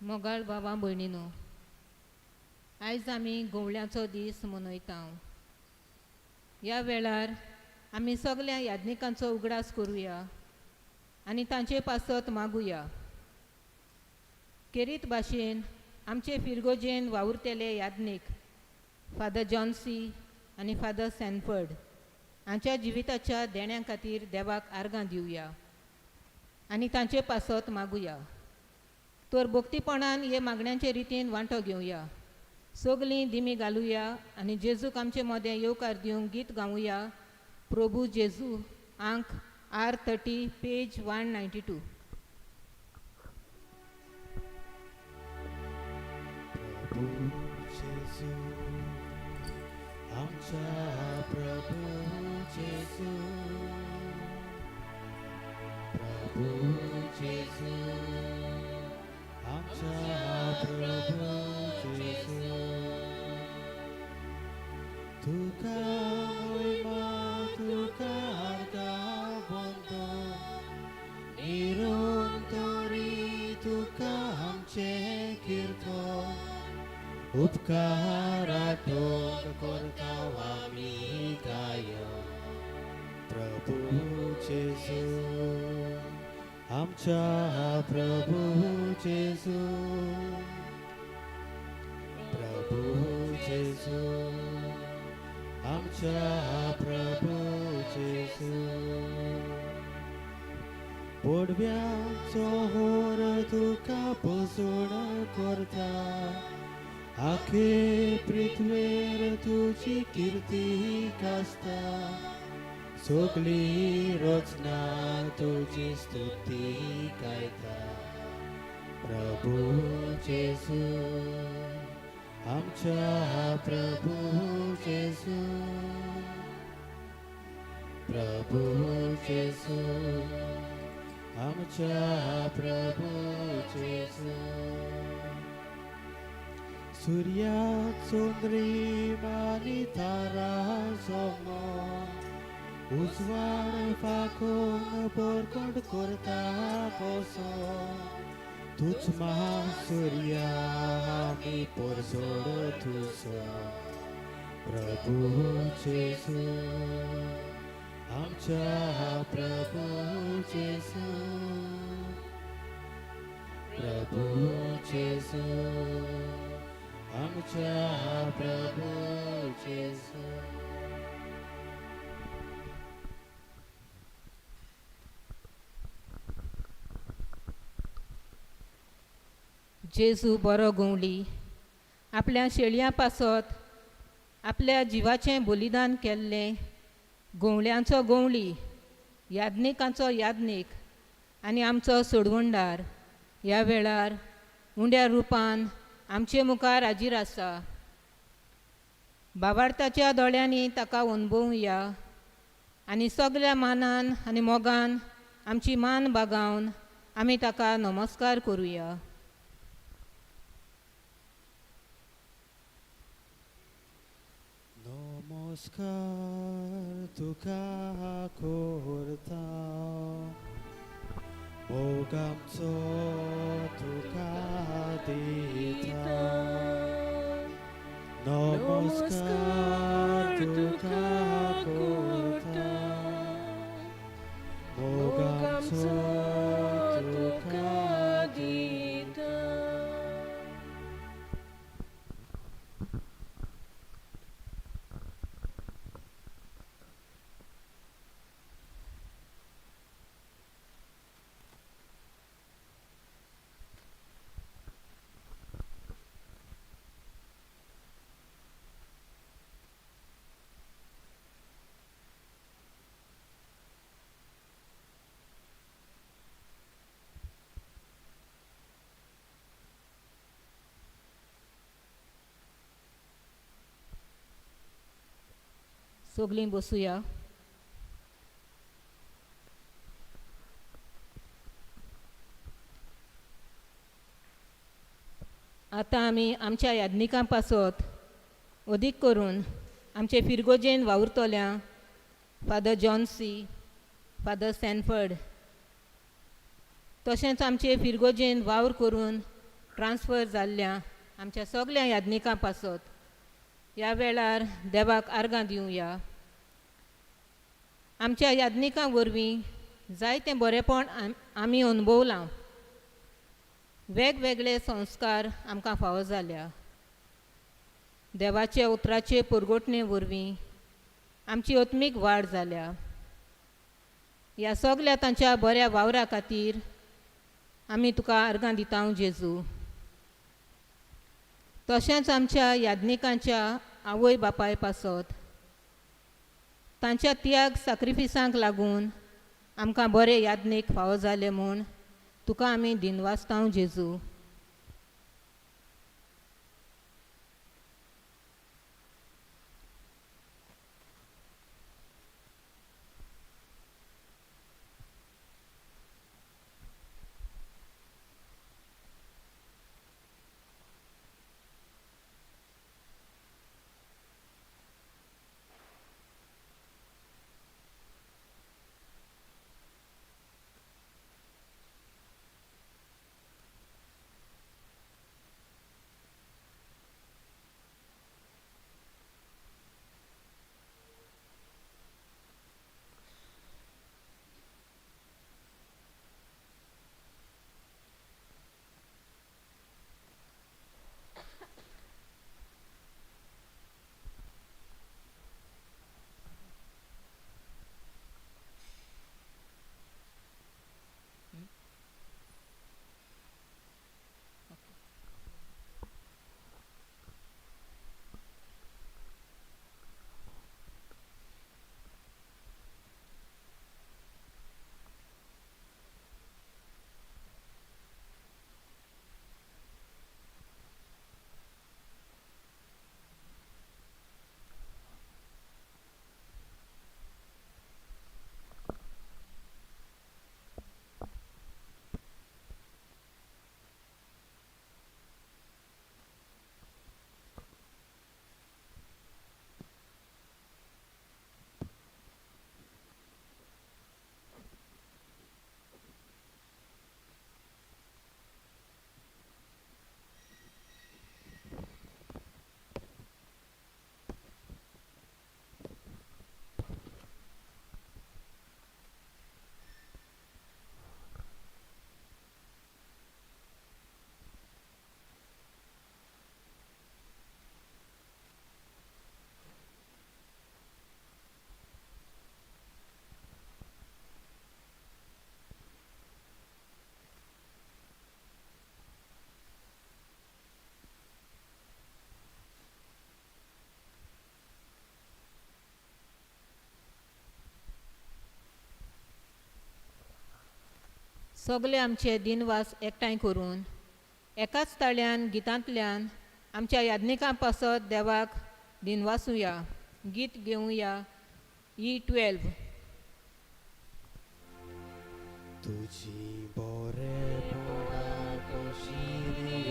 मोगाळ बाबा भयणीनो, आयज आमी गोवळ्याचो दीस मनयता. ह्या वेळार आमी सगल्या याज्ञिकांचो उगडास करुया आनी तांचे पासत मागुया. केरीत भाशेन आमचे फिरगोजेन वावुरतले याज्ञीक फादर जॉन्सी आनी फादर सॅनफर्ड हांच्या जिविताच्या देण्या खातीर देवाक आर्गां दिवया आनी तांचे पासत मागुया. तर भक्तीपणान हे मागण्यांचे रितीन वांटो घेवया. सगलीं दिमी घालुया आनी जेजूक आमचे मदें येवकार दिवंक गीत गावुया. प्रभू जेजू, आंक R 30, page 192. प्रभू जेजू, आमच्या प्रभू जेजू, प्रभू जेजू, आमच्या प्रभू जेजू, तुका मोयमा, तुका आर्गां वंदन, निरंतरी तुका आमचें कीर्तन, उपकाराटोक करता आमी गायन. प्रभू जेजू, आमच्या प्रभू जेजू, प्रभू जेजू, आमच्या प्रभू जेजू. बोडव्याचो होर तुका पोसवण करता, आखे पृथ्वेर तुजी किर्ती गाजता, सगली रचना तुजी स्तुती गायता. प्रभू जेजू, आमच्या प्रभू जेजू, प्रभू जेजू, आमच्या प्रभू जेजू. सूर्या चंद्रीम आनी तारा जमो, उजवाड फाकून परकट करता कसो, तूच महासूर्या आमी परसोड तुजो. प्रभू जेजू, आमच्या प्रभू जेजू, प्रभू जेजू, आमच्या प्रभू जेजू. जेजू बरो गवंडी आपल्या शेळयां पासत आपल्या जिवाचें बलिदान केल्लें गवळ्यांचो गवळी, याज्ञिकांचो याज्ञीक आनी आमचो सोडवणदार ह्या वेळार उंड्या रुपान आमचे मुखार हाजीर आसा. बाबार्थाच्या दोळ्यांनी ताका अणभवया आनी सगल्या मानान आनी मोगान आमची मान बागावन आमी ताका नमस्कार करुया. नमस्कार तुका करता, मोग आमचो तुका दिता. नमस्कार तुका करता, मोग आमचो तुका दिता. सगलीं बसुया. आतां आमी आमच्या याज्ञिकां पासत अदीक करून आमचे फिरगोजेन वावुरतल्या फादर जॉन्सी, फादर सॅनफर्ड, तशेंच आमचे फिरगोजेन वावर करून ट्रान्स्फर जाल्ल्या आमच्या सगल्या याज्ञिकां पासत ह्या वेळार देवाक आर्गां दिवया. आमच्या याज्ञिकां वरवीं जायतें बरेंपण आमी अनुभवलां. वेगवेगळे संस्कार आमकां फावो जाल्या. देवाच्या उतराचे पुरगोटणे वरवीं आमची आत्मीक वाड जाल्या. ह्या सगल्या तांच्या बऱ्या वावरा खातीर आमी तुका आर्गां दिता जेजू. तशेंच आमच्या याज्ञिकांच्या आवय बापाय पासत तांच्या त्याग साक्रिफिसांक लागून आमकां बरे याज्ञीक फावो जाले म्हूण तुका आमी दिनवासता जेजू. सगळे आमचे दिनवास एकठांय करून एकाच ताळ्यान गितांतल्यान आमच्या याज्ञिकां पासत देवाक दिनवासुया. गीत घेवया E12. तुजी बरेपणा कशी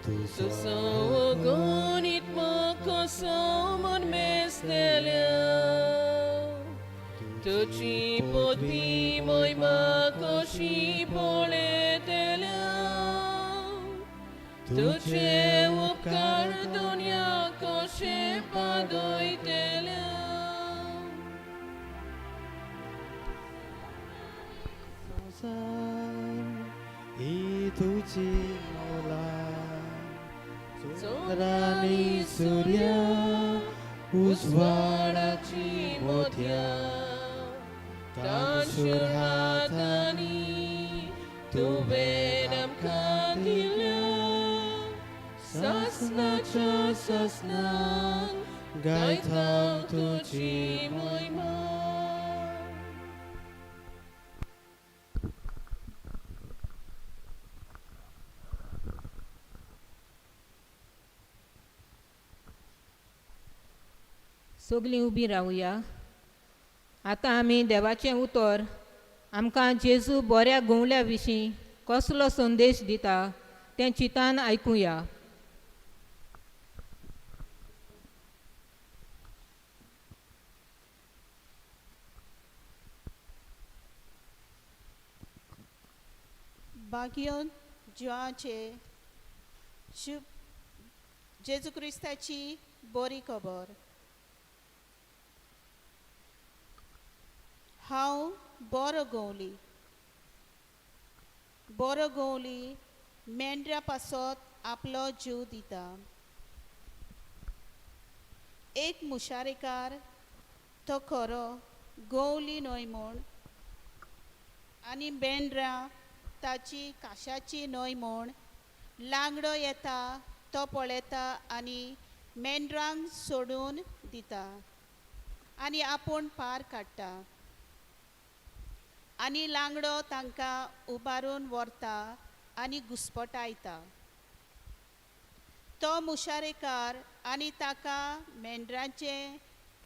तुजो गणीत म्हाका मन मेजतल्या तुजी पदवी मोहिमा कशी पळयतल्या तुजे उपकार दुनिया कशे पादयतल्या. ही तुजी मोला चंद्रानी सूर्या उजवाडाची मोत्या तांशूर हातांनी तुवें आमकां दिल्या सासणाच्या सासणाक गायता तुजी मोहिमा. सगळीं उबीं रावया. आतां आमी देवाचें उतर आमकां जेजू बऱ्या गोंवल्या विशीं कसलो संदेश दिता तें चिंतान आयकुया. भाग्योन जिवाचे शुभ जेजू क्रिस्ताची बरी खबर. हांव बरो गवली. बरो गवली मेंढरा पासत आपलो जीव दिता. एक मुशारेकार तो खरो गवली न्हय म्हूण आनी बेंड्रा ताची काशाची न्हय म्हूण लांगडो येता तो पळयता आनी मेंढरांक सोडून दिता आनी आपूण पार काडटा आनी लांगडो तांकां उबारून व्हरता आनी घुस्पटायता. तो मुशारेकार आनी ताका मेंढरांचें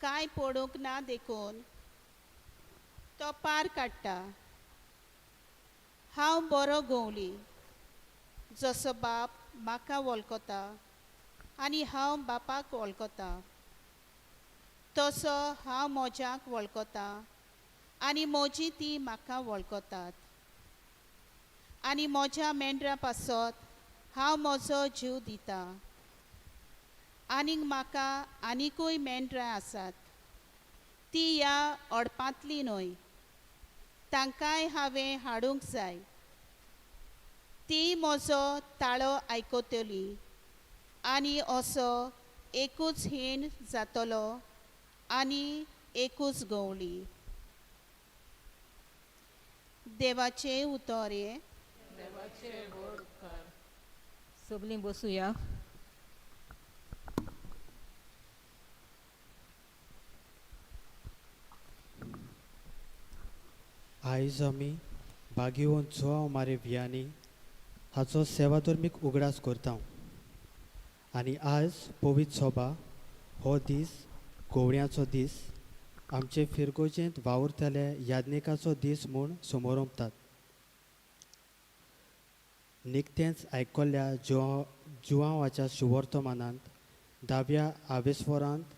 कांय पडूंक ना देखून तो पार काडटा. हांव बरो गवली जसो बाप म्हाका वळखता आनी हांव बापाक वळखता तसो हांव म्हज्याक वळखता आनी म्हजी ती म्हाका वळखतात आनी म्हज्या मेंढरा पासत हांव म्हजो जीव दिता. आनीक म्हाका आनिकूय मेंढरां आसात ती ह्या अडपांतली न्हय, तांकांय हांवें हाडूंक जाय. ती म्हजो ताळो आयकतली आनी असो एकूच हीण जातलो आनी एकूच गवली. देवाचें उतर हें. सगलीं बसुया. आयज आमी बागेवन जुआंव मारे वियानी हाचो सेवाधर्मीक उगडास करता आनी आज पवित्र सोबा हो दीस गोवड्याचो दीस आमचे फिरगोजेंत वावुरतले याज्ञिकाचो दीस म्हूण समोरंपतात. निकतेंच आयकल्ल्या जुआंवाच्या सुवर्तमानांत दाव्या आवेस्वरांत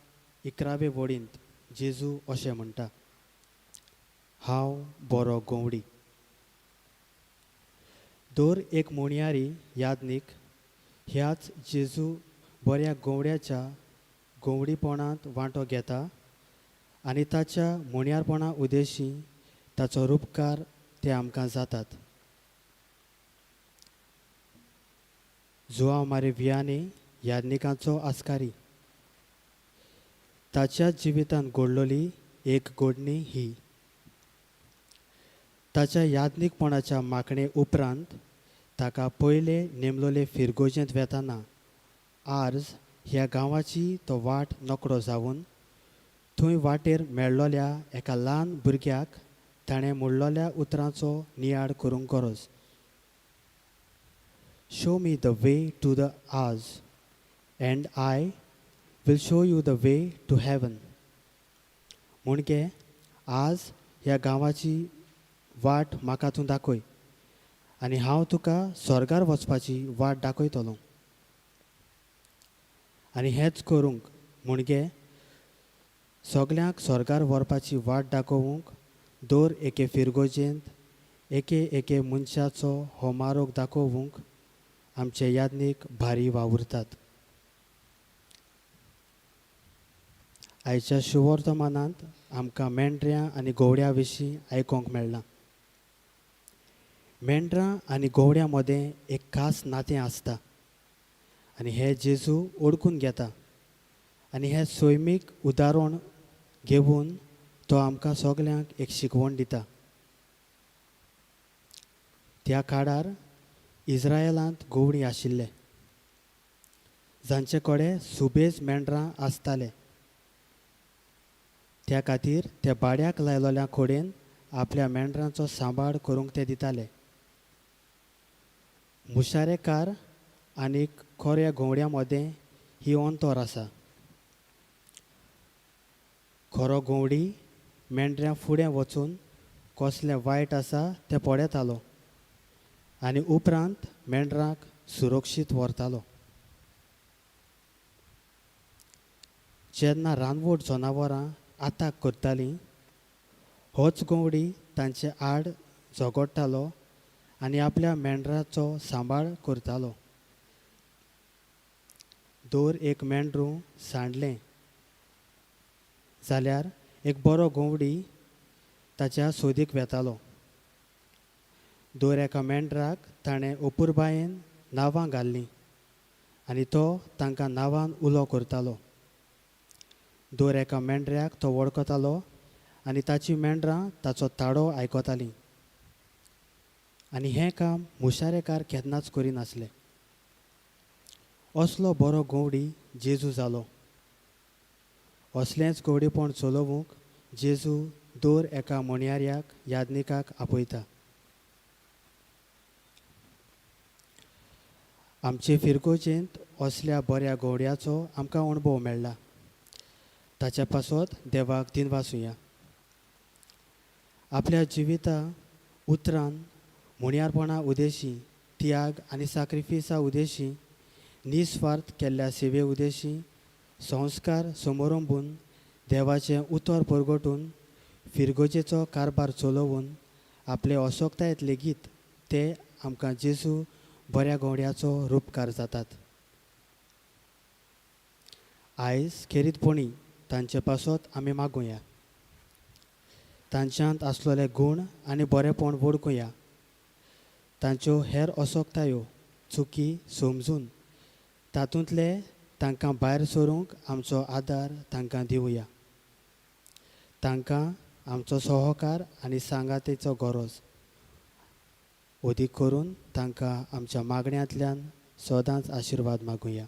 11वे वडींत जेजू अशें म्हणटा, हांव बरो गवडी. दर एक मोणयारी याज्ञीक ह्याच जेजू बऱ्या गवड्याच्या गवडीपणांत वांटो घेता आनी ताच्या मोणयारपणा उदेशी ताचो रुपकार ते आमकां जातात. जुआंव मारे वियानी याज्ञिकांचो आस्कारी. ताच्या जिवितांत घडलोली एक घडणी ही. ताच्या याज्ञिकपणाच्या मागणे उपरांत ताका पयले नेमलोले फिरगोजेंत वेताना आर्ज ह्या गांवाची तो वाट नकडो जावन थंय वाटेर मेळ्ळोल्या एका ल्हान भुरग्याक ताणें म्हणलोल्या उतरांचो नियाळ करूंक गरज. Show me the way to the Arz and I will show you the way to heaven. म्हणजे आज ह्या गांवाची वाट म्हाका तूं दाखय आनी हांव तुका स्वर्गार वचपाची वाट दाखयतलो. आनी हेंच करूंक म्हणजे सगल्यांक स्वर्गार व्हरपाची वाट दाखोवंक दर एके फिरगोजेंत एके एके मनशाचो हो मारोग दाखोवंक आमचे याज्ञीक भारी वावुरतात. आयच्या शुवर्तमानांत आमकां मेंढऱ्यां आनी गोवड्या विशीं आयकूंक मेळ्ळां. मेंढरां आनी गोवड्यां मदें एक खास नातें आसता आनी हें जेजू ओळखून घेता आनी हें सैमीक उदाहरण घेवन तो आमकां सगल्यांक एक शिकवण दिता. त्या काळार इज्रायलांत गोवडी आशिल्ले जांचे कडेन सुबेज मेंढरां आसताले. त्या खातीर ते भाड्याक लायलोल्या कडेन आपल्या मेंढरांचो सांबाळ करूंक ते दिताले. मुशारेकार आनी खोऱ्या गवड्यां मदें ही अंतर आसा. खरो गवडी मेंढऱ्यां फुडें वचून कसलें वायट आसा तें पळयतालो आनी उपरांत मेंढरांक सुरक्षीत व्हरतालो. जेन्ना रानवट जनावरां आताक करतालीं होच गवडी तांचे आड झगडटालो आनी आपल्या मेंढराचो सांबाळ करतालो. दर एक मेंढरू सांडलें जाल्यार एक बरो गवडी ताच्या सोदीक वेतालो. दर एका मेंढराक ताणें अपुरबायेन नांवां घाल्लीं आनी तो तांकां नांवान उलो करतालो. दर एका मेंढऱ्याक तो वळखतालो आनी ताची मेंढरां ताचो ताळो आयकतालीं. आनी हें काम मुशारेकार केन्नाच करिनासले. असलो बरो गवडी जेजू जालो. असलेंच गवडीपण चलोवंक जेजू दर एका म्हणयाऱ्याक याज्ञिकाक आपयता. आमचे फिरगोजेंत असल्या बऱ्या गवड्याचो आमकां अणभव मेळ्ळा. ताच्या पासत देवाक दिनवासुया. आपल्या जिविता उतरान म्हणयारपणा उदेशी त्याग आनी साक्रिफिसा उदेशी निस्वार्थ केल्ल्या सेवे उदेशी संस्कार समरंबून देवाचें उतर परगटून फिरगोजेचो कारभार चलोवन आपले असोक्तायेंत लेगीत ते आमकां जेजू बऱ्या गवड्याचो रुपकार जातात. आयज खेरीतपणी तांचे पासत आमी मागुया. तांच्यांत आसलेले गूण आनी बरेपण वळखुया. तांच्यो हेर असोक्तायो चुकी समजून तातूंतले तांकां भायर सरूंक आमचो आदार तांकां दिवया. तांकां आमचो सहकार आनी सांगातेचो गरज अदीक करून तांकां आमच्या मागण्यांतल्यान सदांच आशिर्वाद मागुया.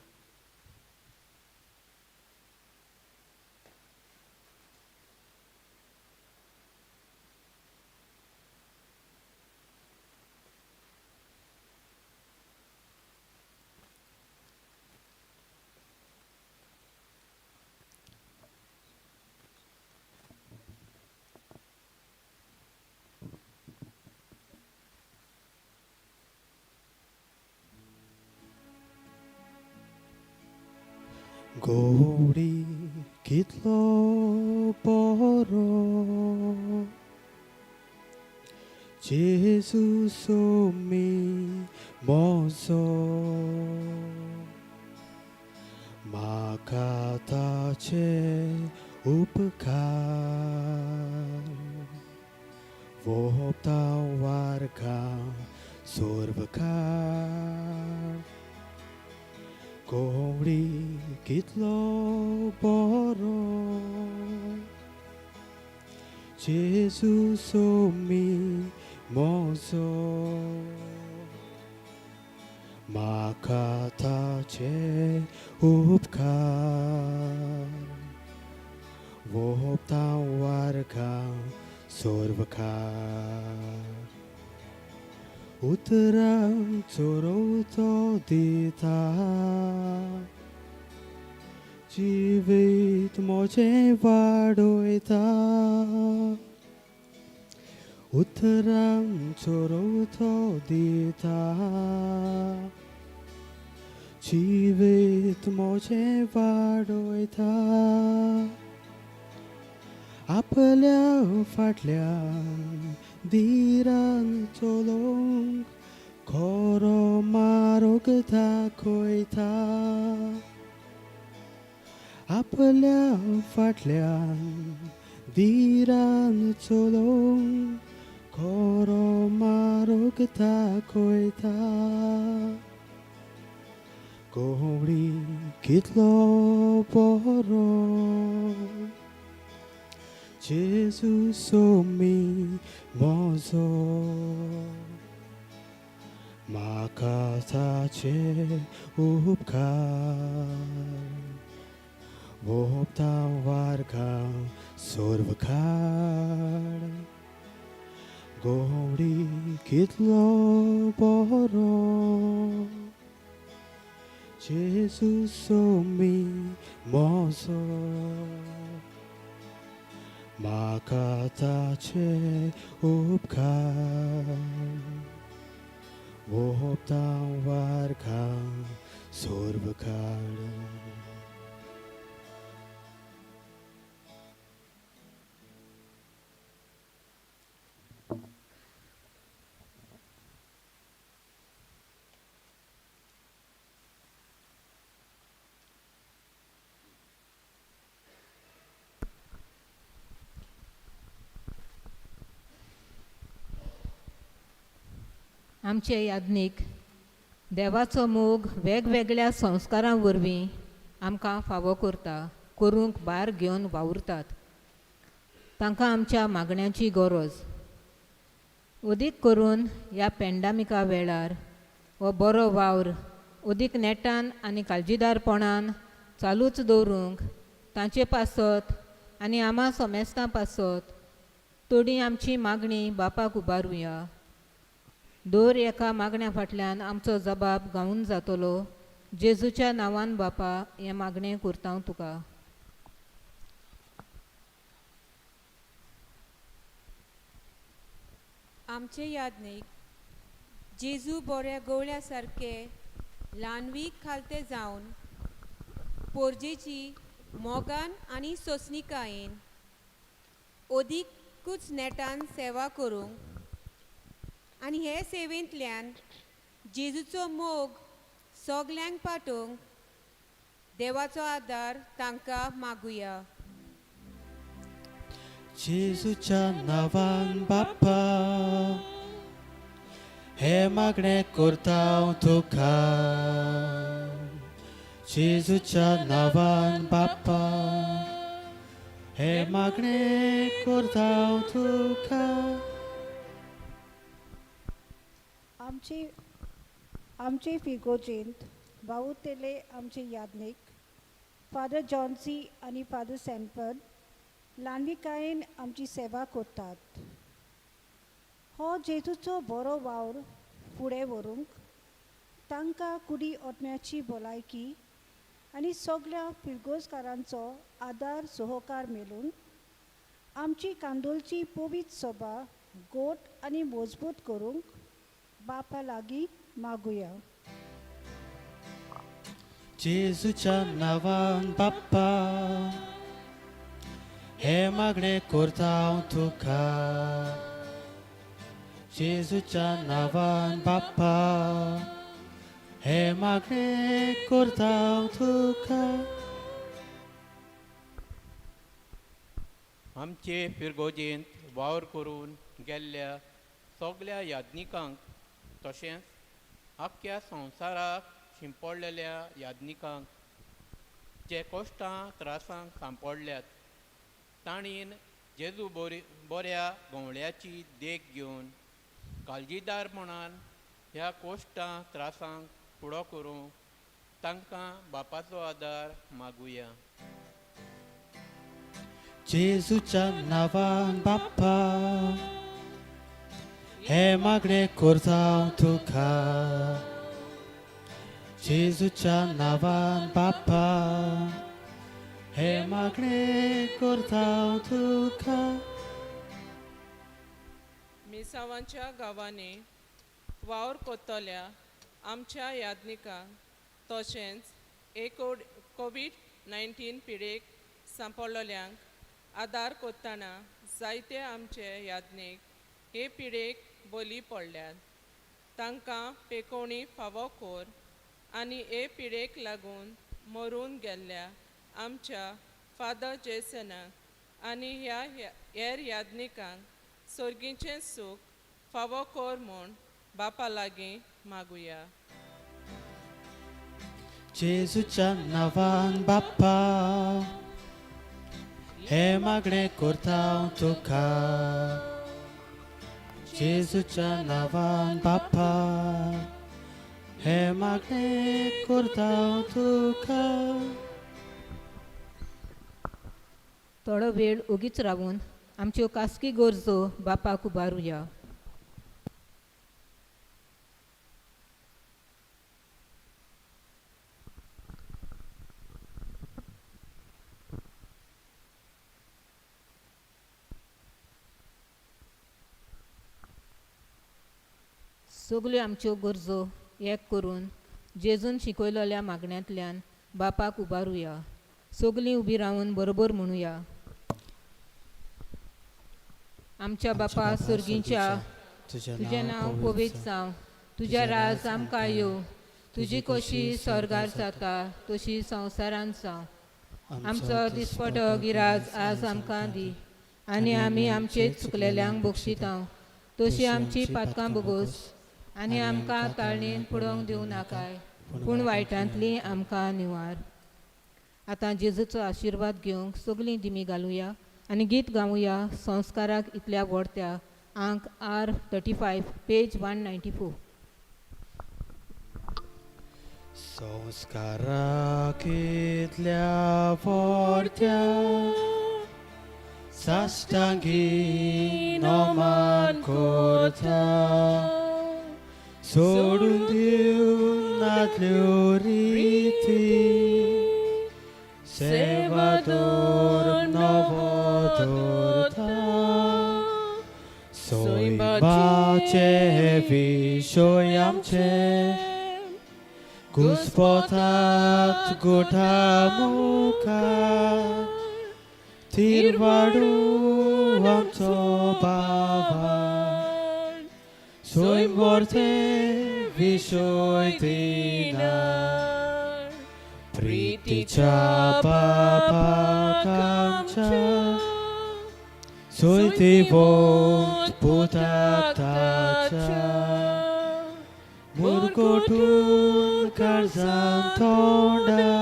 गोडी कितलो बरो जेजू सोमी म्हजो म्हाका ताचे उपकार वोपता वारका सोर्वकार. गोडी कितलो बरो जेजू सोमी म्हजो म्हाका ताचे उपकार वोपता वारका सोर्वकार. उतरां चोरवतो दिता जिवीत म्हजें वाडयता. उतरां चोरवतो दिता जिवीत म्हजें वाडयता. आपल्या फाटल्यान धीरान चलोवंक खरो मार्ग दाखयता. आपल्या फाटल्यान धीरान चलोवंक खरो मार्ग दाखयता. गोडी कितलो बरो जेजू सोमी म्हजो म्हाका ताचे उपकार वोपता वारका सोर्वकार. गोडी कितलो बरो जेजू सोमी म्हजो म्हाका ताचे उपकार वोपता वारका सोर्वकार. आमचे याज्ञीक देवाचो मोग वेगवेगळ्या संस्कारां वरवीं आमकां फावो करता करूंक भार घेवन वावुरतात. तांकां आमच्या मागण्यांची गरज. अदीक करून ह्या पेंडामिका वेळार हो बरो वावर अदीक नेटान आनी काळजीदारपणान चालूच दवरूंक तांचे पासत आनी आमा समेस्तां पासत थोडी आमची मागणी बापाक उबारुया. दर एका मागण्या फाटल्यान आमचो जबाब गावून जातलो. जेजूच्या नांवान बापा हें मागणें करता हांव तुका. आमचे यादनीक जेजू बोऱ्या गवळ्या सारके ल्हानवीक खालते जावन पोरजेची मोगान आनी सोंसणिकायेन अदिकूच नेटान सेवा करूंक आनी हे सेवेंतल्यान जेजूचो मोग सगल्यांक पाठोवंक देवाचो आदार तांकां मागुया. जेजूच्या नांवान बाप्पा हे मागणें करता हांव तुका. जेजूच्या नांवान बाप्पा हे मागणें करता हांव तुका. आमचे आमचे फिगोजेंत वावुरतले आमचे याज्ञीक फादर जॉन्सी आनी फादर सॅनफर्ड ल्हानविकायेन आमची सेवा करतात. हो जेजूचो बरो वावर फुडें व्हरूंक तांकां कुडी ओतम्याची भलायकी आनी सगल्या फिरगोजकारांचो आदार सहकार मेळून आमची कांदोलची पवित्र सभा गोट आनी मजबूत करूंक बापा लागीं मागुया. जेजूच्या नांवान बाप्पा हे मागणें करता हांव तुका. जेजूच्या नांवान बाप्पा हे मागणें करता हांव तुका. आमचे फिरगोजेंत वावर करून गेल्ल्या सगल्या याज्ञिकांक तशेंच आख्ख्या संवसाराक शिंपडलेल्या याज्ञिकांक जे कश्टां त्रासांक सांपडल्यात ताणीन जेजू बोरी बऱ्या गवळ्याची देख घेवन काळजीदारपणान ह्या कोश्टां त्रासांक फुडो करूंक तांकां बापाचो आदार मागुया. जेजूच्या नांवान बाप्पा हे मागणें करता हांव तुका. जेजूच्या नांवान बाप्पा हे मागणें करता हांव तुका. मिसावांच्या गांवांनी वावर कोत्तल्या आमच्या याज्ञिकांक तशेंच एक कोवीड 19 पिडेक सांपडलेल्यांक आदार कोत्ताना जायते आमचे याज्ञीक हे पिडेक बली पडल्यात. तांकां पेकोवणी फावो कोर आनी हे पिडेक लागून मरून गेल्ल्या आमच्या फादर जेसनाक आनी ह्या हेर याज्ञिकांक सर्गीचें सूख फावो कोर म्हूण बापा लागीं मागुया. जेजूच्या नांवान बाप्पा हे मागणें करता हांव तुका. जेजूच्या नांवान बाप्पा हे मागणें करता हांव तुका. थोडो वेळ ओगीच रावून आमच्यो खासगी गरजो बापाक उबारुया. सगल्यो आमच्यो गरजो एक करून जेजून शिकयलेल्या मागण्यांतल्यान बापाक उबारुया. सगलीं उबी रावन बरोबर म्हणुया. आमच्या बापा सर्गीच्या तुजें नांव पवित्र जावं, तुजें राज आमकां येवं, तुजी कशी स्वर्गार जाता तशी संवसारांत जावं. आमचो दिसपटो गिराज आज आमकां दी आनी आमी आमचे चुकलेल्यांक बक्षिता तशी आमची पातकां भोगोस आनी आमकां ताळणेन पडोवंक दिवं नाकाय, पूण वायटांतली आमकां निवार. आतां जेजूचो आशिर्वाद घेवंक सगळीं दिमी घालुया आनी गीत गावया संस्काराक इतल्या व्हडत्या आंक R 35 page 194. संस्काराक इतल्या व्हडत्या साश्टांगी नमन करता, सोडून दिवन नातल्यो रिती, सेवा धर्म नवो धरता. सैमाचे विशय आमचे घुस्पतात गोठा मुखार, थिरवाडू आमचो बाबा, सैम व्हरते विशय दिना. प्रितीच्या बापाक आमच्या सोयती वोत पुताक ताच्या, मुरगोटून काळजान तोंडा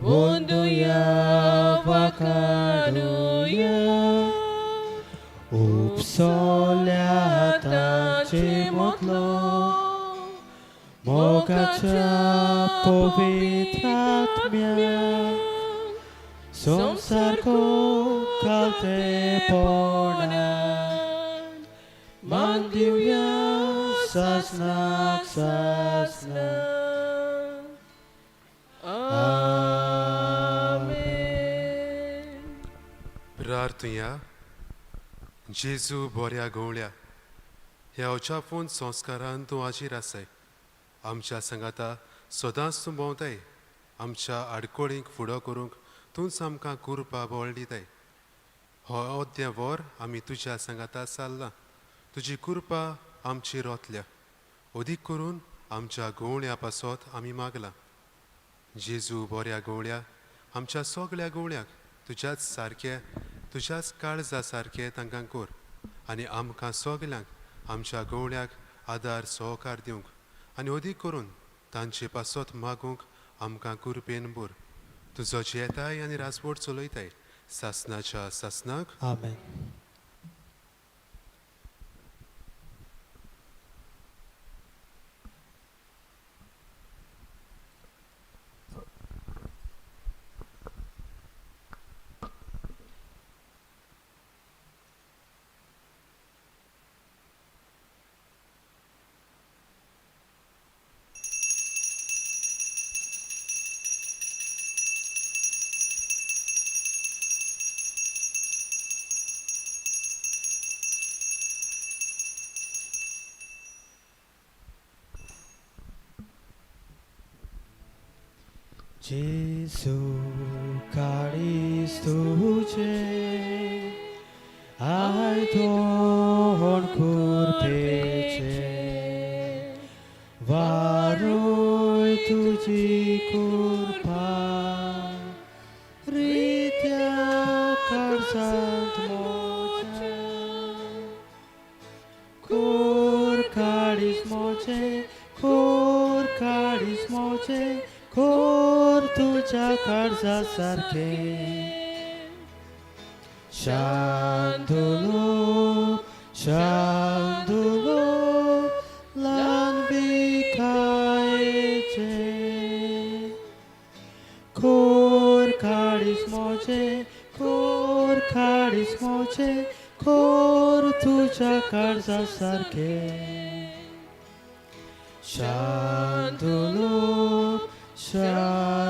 वंदुया वाकाडुया. उपसल्या ताचे मोतलो मोगाच्या पवित्र आत्म्या, संवसार कालतेपणान मान दिवया सासनाक सासना. आमेन. प्रार्थुया. जेजू बऱ्या गवळ्या, ह्या अजापून संस्कारान तूं आजीर आसाय, आमच्या सांगाता सदांच तूं भोंवताय. आमच्या आडकोळींक फुडो करूंक तूंच आमकां कुरपा बळ दिताय. हो अद्या वर आमी तुज्या सांगाता चल्लां, तुजी कृपा आमची रोतल्या, अदीक करून आमच्या गवळ्या पासत आमी मागलां. जेजू बऱ्या गवळ्या, आमच्या सगळ्या गवळ्यांक तुज्याच सारके, तुज्याच काळजा सारके तांकां कर आनी आमकां सगल्यांक आमच्या गवळ्याक आदार सहकार दिवंक आनी अदीक करून तांचे पासत मागूंक आमकां कुरपेन भर. तुजो जियेताय आनी राजवट चलयताय सासनाच्या सासनाक. आमेन. जेजू काळीज तुझे आयदोन कुरपेचे, वारोय तुजी कुरपा रित्या काळजांत मोजे. कोर काळीज मोजे, कोर काळीज मोजे, कोर तुझ्या काळजा सारखे. शांतुलो शांतुलो ल्हान विखायेचे, कोर काळीज मोजे, कोर काळीज मोजे, कोर तुझ्या काळजा सारखे. शांतुलो शांतुलो.